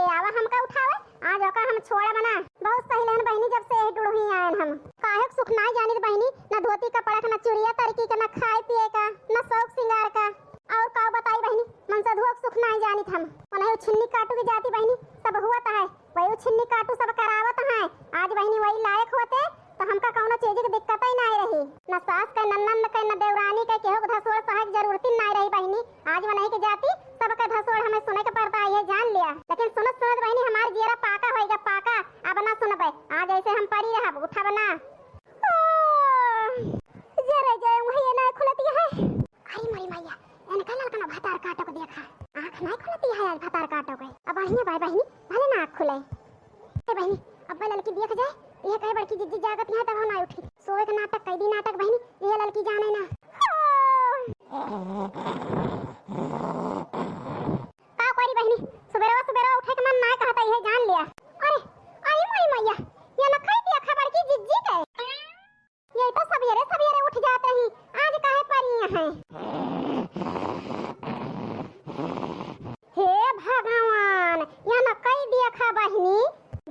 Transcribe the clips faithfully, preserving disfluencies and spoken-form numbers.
आवा हमका उठावे, आज ओका हम छोड़ब ना। बहुत सही लेन बहिनी, जब से यही डुड़ही आयन हम। काहे के सुख नाई जानित बहिनी, ना धोती कपड़ा का, ना चुरिया तरकी का, ना खाए पिए का, ना शौक सिंगार का। और का बताई बहिनी, मन से धोक सुख नाई जानित हम। उन्हें छिन्नी काटू की जाति बहिनी, सब हुआ तो है। वही छिन्नी काटू सब करावत हैं। आज बहिनी वही लायक होते तो हमका कौनो चीज की दिक्कत ही नाई रही। न सास के, न ननद के, न देवरानी के, केहू के धसोड़ सहे के जरूरत ही नाई रही बहिनी। आज मनई के जाति सबके धसोड़ हमें सुने के पड़ता है, ये जान लिया। लेकिन सुनत सुनत बहिनी हमार जियरा पाका होइगा, पाका। अब ना सुनबे, आज ऐसे हम पड़ी रहब, उठब ना। ओ, जरे जय वही ये ना खुलती है। अरे मोरी मैया, इनका ललकना भतार काटो को देखा, आँख नाई खुलती है आज भतार काटो के। अब बढ़िया बाय बहिनी, भले ना आँख खुले। ए बहिनी, अब ललकी देख जाए, ये कहे बड़की जिज्जी जागत है तब हम ना उठी। सोए के नाटक, कैदी नाटक बहिनी, ये ललकी जाने ना। का करी बहिनी, सुबेरवा सुबेरवा उठे के मन ना कहता, ये जान लिया। अरे, अरे मोरी मैया, ये ना खाई दिया खबर की जिज्जी के। ये तो सवेरे सवेरे उठ जात रही, आज काहे परी हैं? हे भगवान, या न कई दिया खा बहिनी,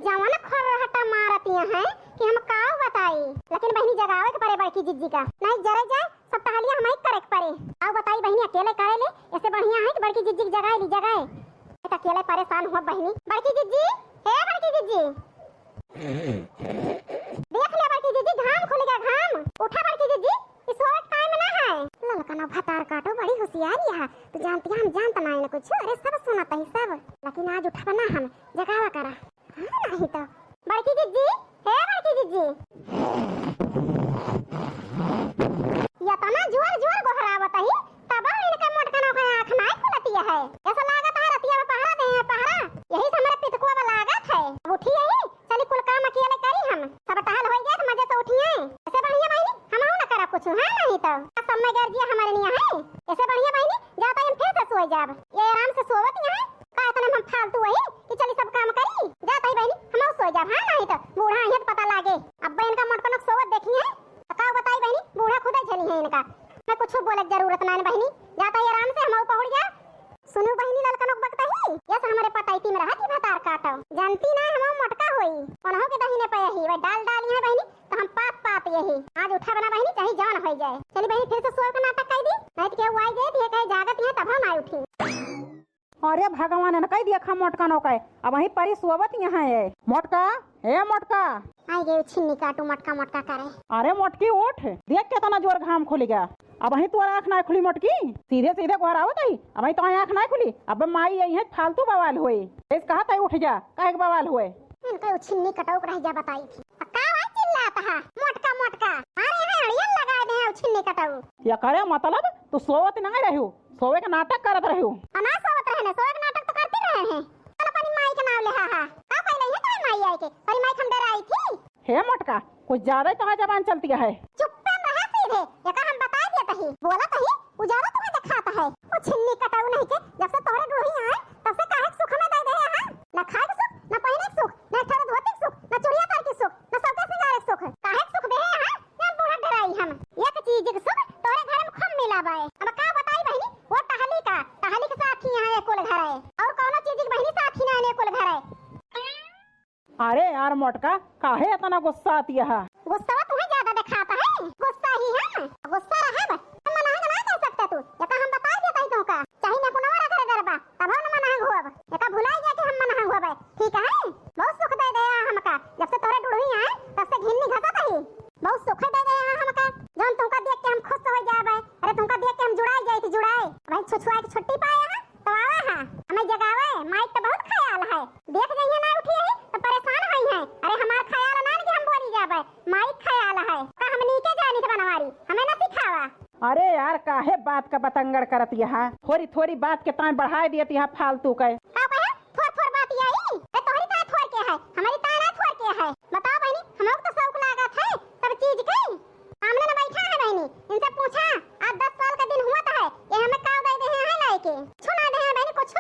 जवन खर्रहटा मारत हैं कि हम का बताई। लेकिन बहिनी जगावे के परे बड़की जिज्जी का, नहीं जरे जाए, सब टहलिया हमही करे के परे। आउ बताई बहिनी, अकेले करे ले, ऐसे बढ़िया है कि बड़की जिज्जी के जगाए ली, जगाए। मैं तो अकेले परेशान हुआ बहिनी। बड़की जिज्जी, हे बड़की जिज्जी, देख ले बड़की जिज्जी, घाम खुल गया, घाम। उठा बड़की जिज्जी, इस वक्त टाइम ना है। ललकना भतार काटो, बड़ी होशियार यहाँ। तू जानती है, हम जानत ना है कुछ। अरे सब सुनत ही सब, लेकिन आज उठब ना हम, जगावा करा। हाँ, नहीं तो। बड़की जिज्जी, हे बड़की जिज्जी। या तो ना जोर जोर गोहरावत ही, तब इनका मोटकनों का आँख नाई खुलती है। ऐसा लागत है रतिया में पहरा दे हैं, पहरा। यही से हमारे पितकुआ में लागत है। अब उठी यही, चली कुल काम अकेले करी हम। सब टहल होई जाए तो मजे से उठिए। ऐसे बढ़िया बहिनी, हम ना करा कुछ, हाँ नहीं तो। सब में गर्जिया हमारे निया है। ऐसे बढ़िया बहिनी, जाता हम फिर से सोए जाब। ये आराम से सोवत यहाँ है। का इतना हम फालतू वही कि चली सब काम करी? जाता ही बहिनी, हम सोए जाब, हाँ नहीं तो। बूढ़ा यहाँ तो पता लागे। अब इनका मोटकनों सोवत देखी है। तो का बताई बहिनी, बूढ़ा खुदे झेली है इनका। मैं कुछ बोले के जरूरत ना है बहिनी, जाता ही आराम से हम पहुँच जा। सुनू बहिनी ललकनों के बकतही, यस हमरे पतैती में रहत ही भतार काटो। जानती ना हम मोटका होई, उन्हों के दहिने पे यही, वह डाल डाल यहाँ बहिनी, तो हम पात पात यही। आज उठब ना बहिनी, चाहे जवन होई जाए। चली बहिनी फिर से सोए का नाटक कर दी, नहीं तो केहू आई जाए तो ये कहे जागत यहाँ तब हम ना उठी। अरे भगवान, न कह दिया खा मोटका नौका है, अब वहीं परी सोवत यहाँ है। मोटका, ए मोटका। आई गई छिन्नी काटू मोटका मोटका करे। अरे मोटकी उठ, देख केतना जोर घाम खुल गया। अब वहीं तोर आँख ना खुली मोटकी, सीधे सीधे घर आवत ही, अब वहीं तो आँख ना खुली। अब माई यही है फालतू बवाल होए, इस कहा तय उठ जा, काहे के बवाल होए। इनका उ छिन्नी कटऊ के रह जा बताई थी। आ का भाई चिल्लात हा? मोटका मोटका। अरे है अड़ियन लगा दे हैं उ छिन्नी कटऊ। या करे मतलब तू सोवत ना रही हो, सोवे के नाटक करत रही हो। आ ना सोवत रहे ने, सोवे के नाटक तो करते रहे हैं। चल अपनी माई के नाम ले हा हा। का पहले ही तो माई आई के, पर माई हम डराई थी। हे मोटका, कुछ ज्यादा ही तोहार जबान चलती है। चुप्पे में रहा सीधे, एका हम बता दिया तही, बोला तही, उ ज्यादा तुम्हें दिखाता है। उ छिन्नी कटाऊ नहीं के, जब से तोहरे डुढ़ी आए, तब से काहे के सुख में दे दे हैं? ना खाए के सुख, ना पहने के सुख, ना एक ठो धोती के सुख, ना चुड़िया तार के सुख, ना सबके सिंगारे के सुख। काहे के सुख दे हैं? जब बूढ़ा डराई हम, एक चीज के सुख तोहरे घर में खूब मिला बाए। अब का बताई बहिनी, वो टहली का, टहली के साथ ही यहाँ ये कुल घर है, और कौनो चीज के बहिनी साथ ही ना ये कुल घर है। अरे यार मोटका, काहे इतना गुस्सा आती है? गुस्सा तुम्हें ज्यादा दिखाता है, गुस्सा ही है, गुस्सा रहे बस। हम मना ना कर सकते तू, ये तो हम बता देता ही तुमका, चाहे न पुनवा रख रे गरबा, तब हम मना हुआ, ये तो भुलाई गया कि हम मना हुआ बे, ठीक है? बहुत सुख दे दे हमका, जब से तोरे डुढ़ी आए, तब से घिन्नी घसत ही, बहुत सुख दे दे हमका, जौन तुमका देख के हम खुश हो जाबे, अरे तुमका देख के हम जुड़ाई जाई थी, जुड़ाई, भाई छुछुआ के छुट्टी पाए हैं, तो आवा है, हमें जगावे, माइक तो बहुत ख्याल है। देख जइहे ना उठी है, तो परेशान होई है। अरे हमार ख्याल ना कि हम बोली जाबे, माइक ख्याल है। का हम नीके जानी थे बनवारी, हमें ना सिखावा। अरे यार, काहे बात का बतंगड़ करत यहाँ? थोड़ी थोड़ी बात के ताए बढ़ाए दियत यहाँ फालतू के। का कहे? थोड़ थोड़ बात यही? ए, तोहरी ताए थोड़ के है, हमारी ताए ना थोड़ के है। बताओ बहनी, हम लोग तो शौक लागत है सब चीज के। सामने न बैठा है बहनी, इनसे पूछा, आज दस साल का दिन हुआ तो है, ये हमें काव दे दे हैं लाए के, कुछ ना दे हैं बहनी कुछ।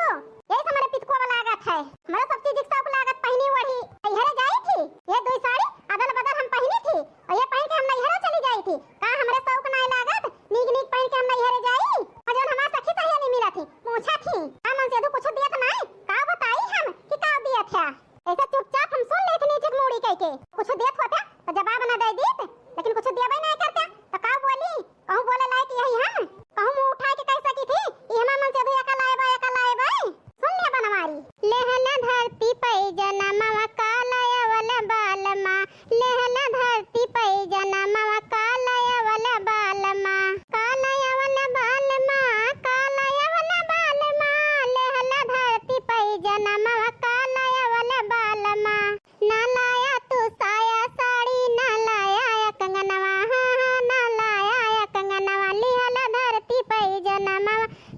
यही से हमारे पितको वाला लागत है, हमारा सब चीज का शौक लागत, पहनी वही, इहरे जाई थी, ये दो साड़ी अदल बदल हम पहनी थी, और ये पहन के हम नैहरे चली जाई थी। का हमरे शौक नाय लागत, नीक नीक पहन के हम नैहरे जाई, और जौन हमार सखी सहेली मिला थी, पूछा थी, का मन से कुछ दियत नाय, का बताई हम कि का ऐसे चुपचाप हम सुन लेत नीचे मुड़ी कह के। कुछ देत होते तो जवाब ना दे दीत, लेकिन कुछ देबे नहीं करते तो का बोली? कहूँ बोले लायक यही हम? कहूँ मुँह उठाए के कह सकी थी, "ई हमार मन से धुआ का लाए बा, का लाए बा?" सुन ले बनवारी। लेहला धरती पै जनमवा काला अवल बालमा, लेहला धरती पै जनमवा काला अवल बालमा, काला अवल बालमा, काला अवल बालमा, लेहला धरती पै जनमवा काला अवल बालमा। ना लाया तू साया साड़ी, ना लाया या कंगनवा, हाँ, हाँ, ना लाया या कंगनवा, लिहल धरती पै जनमवा,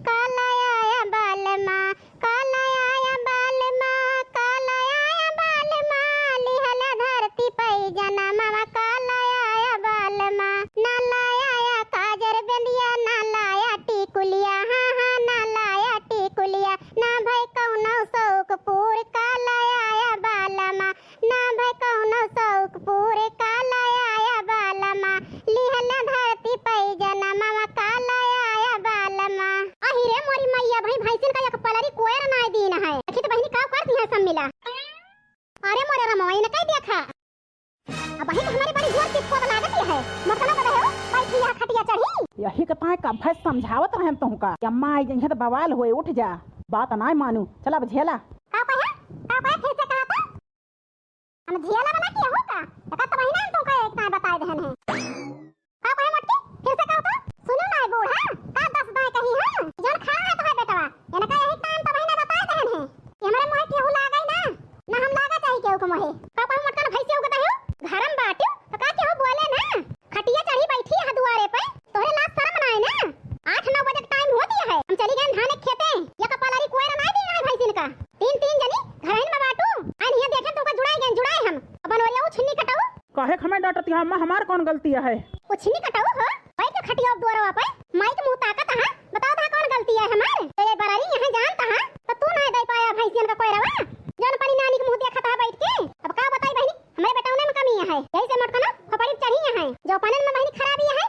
काला आया बालमा, काला आया बालमा, काला आया बालमा, लिहल धरती पै जनमवा, काला आया बालमा। ना लाया या काजर बेंदिया, ना लाया टिकुलिया, हाँ, हाँ, ना लाया टिकुलिया, ना भई कौनो शौक पूर, काला आया बालमा। ना भई कौनो शौक पूरे, काला आया बालमा, लिहल धरती पै जनमवा, काला आया बालमा। अहि रे मोरी मैया, भई भैंसिन का एक पलरी कोयर नाय दीन है। देखी तो बहिनी का कर दिहे सब मिला। अरे मोरे रमवा, इनका ही देखा। अब बहिन हमारे बड़ी जोर की पोत लागत है। मोटकना बदे हो, बैठी यहाँ खटिया चढ़ी। यही के ताय का भैंस समझावत रहन तुहका कि अम्मा आई जइहे तो बवाल होए, उठ जा। बात नाय मानू, चला अब झेला। का कहे? का कहे? फिर से कहा था? हम झियाला वाला के हो का? एकर तो बहिना हम तुमका एक दाएं बताए देहन है। का कहे मोटकी? फिर से कहो तो। सुनो ना बूढ़ा, का दस दाएं कही है? जौन खड़ा है तो है बेटवा, इनका यही काम तो बहिना बताए देहन है कि हमरे मोहे केहू लागे ना, ना हम लागा चाही केहू के मोहे। का कहे मोटका ना भैंसे उगता है? घर में बाटियो तो का केहू बोले ना? खटिया चढ़ी बैठी है दुआरे पे, तोहरे लाज शरम ना है ना? आठ नौ बजे का टाइम होती है, हम चली गए धान के खेते, या कपालरी कोयर ना दे रहा है भैंसिन का। तीन तीन जनी घरहिन में बाटू, आइन हिया देखे तुमका जुड़ाई गए, जुड़ाई हम। अब बनवरिया उ छिन्नी कटाऊ। काहे के हमें डांटत है अम्मा, हमार कौन गलती है? उ छिन्नी कटाऊ हो, बैठ के खटिया दुआरवा पे, माई के मुंह ताकत है, बताओ था कौन गलती है हमार? तो ये बरारी यहाँ जानता है, तो तू ना दे पाया भैंसियन का कोयरवा, जौन अपनी नानी के मुंह देखत है बैठ के। अब का बताई बहिनी, हमरे बेटौने में कमी है, यही से मोटकनो खोपड़ी पे चढ़ी है। जो पनन में बहिनी खराबी है,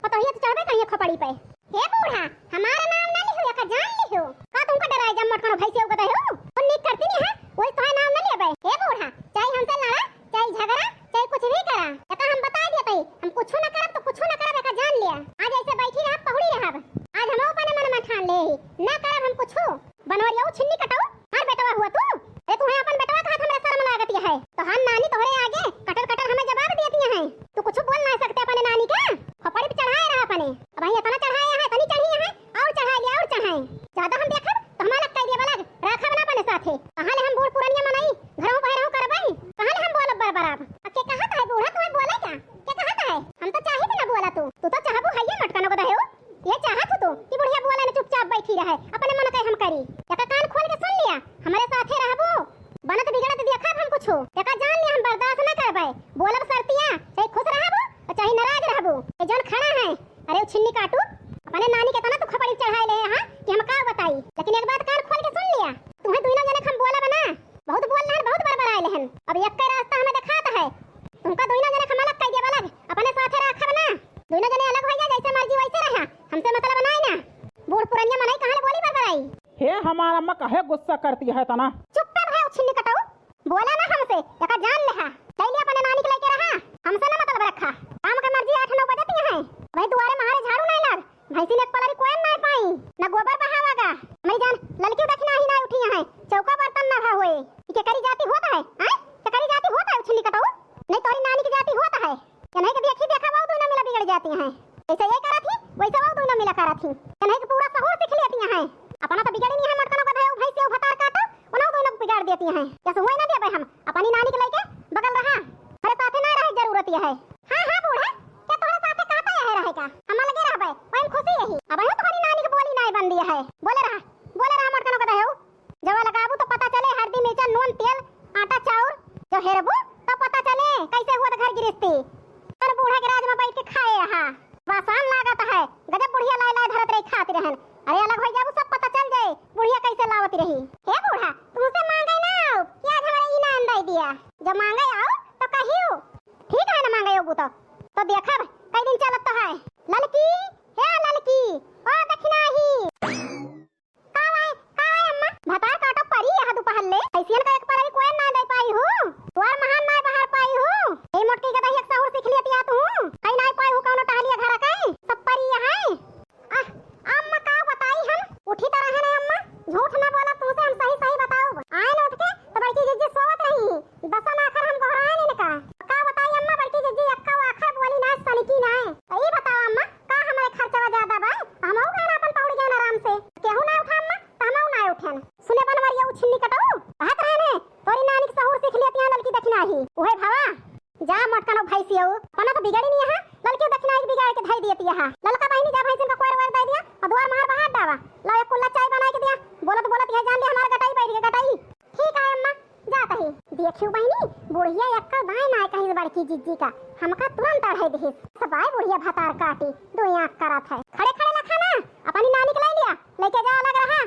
पतोहिया तो चढ़बे करिए खोपड़ी पे। हे बूढ़ा, हमारा नाम ना लिहो, एका जान लिहो। का तुमका डराए जब मोटकनो भैंसे उगते हो? वो नीक करती नहीं है, वही तोहार नाम ना लेबे। हे बूढ़ा, चाहे हमसे लड़ा, चाहे झगड़ा, चाहे कुछ भी करा, एका हम बता देते ही, हम कुछ ना करब तो कुछ ना करब, एका जान लिया। आज ऐसे बैठी रहब, पहुड़ी रहब। आज हम अपने मन में ठान ले ही, ना करब हम कुछ। बनवरिया उ छिन्नी कटाऊ, हमार बेटवा हुआ तू? अरे तू है अपन बेटवा कहत हमरे शर्म लागत है। तोहार नानी तोहरे आगे कटर कटर हमें जवाब देती है। तू कुछ बोल ना सकते अपने नानी का। खोपड़ी पे चढ़ाए रहा अपने। अब वही इतना चढ़ाए है, इतनी चढ़ी है, और चढ़ाए लिया, और चढ़ाए। ज्यादा हम देखब तो हमारा कह दिया बलग, राखब ना अपने साथे। कहाँ ले हम बूढ़ पुरनिया मनई, घरों बहरों करबई। कहाँ ले हम बोलब बरबर आप? अब के कहत है बूढ़ा तुम्हें बोले क्या? के कहत है? हम तो चाहे भी ना बोला तू। तू तो चाहबू है ये मटकनो को दहेऊ। ये चाहत हो तू कि बुढ़िया बोले न चुपचाप बैठी रहे, अपने मन के हम करी। एका कान खोल के सुन लिया, हमरे साथे रहबू, बनत बिगड़त देखब हम कुछो। एका जान लिया हम बर्दाश्त न करबे, बोलब सरतिया, चाहे खुश रहबू और चाहे नाराज रहबू। ये जौन खड़ा है, अरे उ छिन्नी काटू, अपने नानी के तना तू खपड़ी चढ़ाए ले, हाँ, कि हम का बताई, लेकिन एक बात कान खोल के सुन लिया, तुम्हें दुइनो जने हम बोलब ना, बहुत बोल रहन, बहुत बरबराए लेहन। अब एक के रास्ता हमें देखात है। तुमका दुइनो जने हम अलग कइ देब अलग, अपने साथे राखब ना। दुइनो जने अलग होइ जा, जैसे मर्जी वैसे रहा, हमसे मतलब नाई ना। बूढ़ पुरनिया मनई कहाँ ले बोली बरबराई। हे हमार अम्मा, काहे गुस्सा करती है तना? चुप्पे रहा, उछिन्नी कटाऊ। बोला ना हमसे, एका जान लेहा। ले लिया अपने नानी के लेके रहा, हमसे ना मतलब रखा। काम के मर्जी आठ नौ बजे ती है, वही दुआरे महारे झाड़ू नहीं लाग। भैंसी ने एक पलरी कोयन ना पाई, ना गोबर बहावागा। हमारी जान ललकी दखिना ही ना उठी है, चौका बर्तन ना भा होए। ई के करी जाति होत है, हैं? के करी जाति होत है उछिन्नी कटाऊ? नहीं तोरी नानी की जाति होत है। कन्हई के देखी देखा वो दोनों मिला बिगड़ जाती हैं। जैसे ये करत ही, वैसे वो दोनों मिला करत ही। कन्हई के पूरा सहूर सीख लेती हैं। अपना तो बिगड़ी नहीं है, मोटकनो को धयो भैंसे भतार काटो, उन्हों दोनों को बिगाड़ देती हैं। जैसे हुए ना देबे हम, अपनी नानी के लेके बगल रहा। हरे साथे ना रहे जरूरत ये है। हाँ, हाँ, बूढ़ा, क्या तोहरे साथे कहता है रहे का? हम अलगे रहबे, वही में खुशी रही। अब यूं तुम्हारी नानी के बोली नाय बन दिया है। बोले रहा, बोले रहा मोटकनो का दहेऊ। जवा लगाबू तो पता चले, हरदी, मिर्चा, नून, तेल, आटा, चाउर, जो हेरबू तो पता चले कैसे हुआ था घर गिरस्ती। पर बूढ़ा के राज में बैठ के खाए रहा, बासान लागत है। गजब बुढ़िया लाए लाए धरत रही खाती रहन। अरे अलग हो जाबू, सब पता चल जाए बुढ़िया कैसे लावती रही। हे बूढ़ा, तुमसे मांगे ना आओ कि आज हमारे ई ना अंदाई दिया। जब मांगे आओ तो कहियो। ठीक है ना मांगे होबू तो, तो देखब कई दिन चलत तो है। ललकी, हे ललकी, ओ दखिनाही। का वाए, का वाए अम्मा? भतार काटो परी यहाँ दुपहर ले। ऐसियन का एक पलरी कोई ना दे पाई हो। है सियऊ, अपना तो बिगड़ी नहीं है, ललकी दखिनाई बिगाड़ के धई दियत यहाँ। ललका बहिनी जा भैंसिन का कोयर वोयर दे दिया, और दुआर मार बहार डावा। लाओ एक कुल्ला चाय बनाए के दिया, बोलत बोलत यह जान ले हमार गटाई बैठ गए, गटाई। ठीक है अम्मा, जात ही। देखियो बहिनी, बुढ़िया एक्का दाएं नाय कहिस बड़की जिज्जी का, हमका तुरंत अढ़े दिहिस। सब आए बुढ़िया भतार काटी, दो आँख करत है। खड़े खड़े लखा ना, अपनी नानी के ले लिया, लेके जा अलग रहा।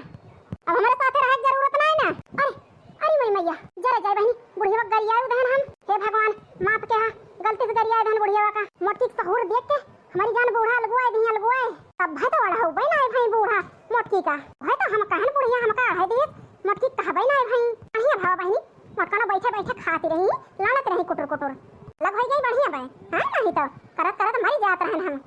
अब हमारे साथे रहे के जरूरत नाय ना। अरे, अरे मोरी मैया, जरे जाए बहिनी, बुढ़िया गरियाए उधन हम। हे भगवान, माफ के हा, गलती से गरियाए उधन बुढ़िया का। मोटकी के सहूर देख के हमारी जान बूढ़ा अलगुआए दिही अलगुआए। तब भाई तो अढ़ाऊ बे नाय भाई बूढ़ा मोटकी का। भाई तो हम कहन बुढ़िया हमका अढ़ाई दिए, मोटकी कहबे नाय भाई। अहिया भावा बहिनी, मोटका ना बैठे बैठे खाती रही, लानत रही कुटुर कुटुर। अलग होई गई बढ़िया बे, हाँ नहीं तो करत करत मरी जात रहन हम।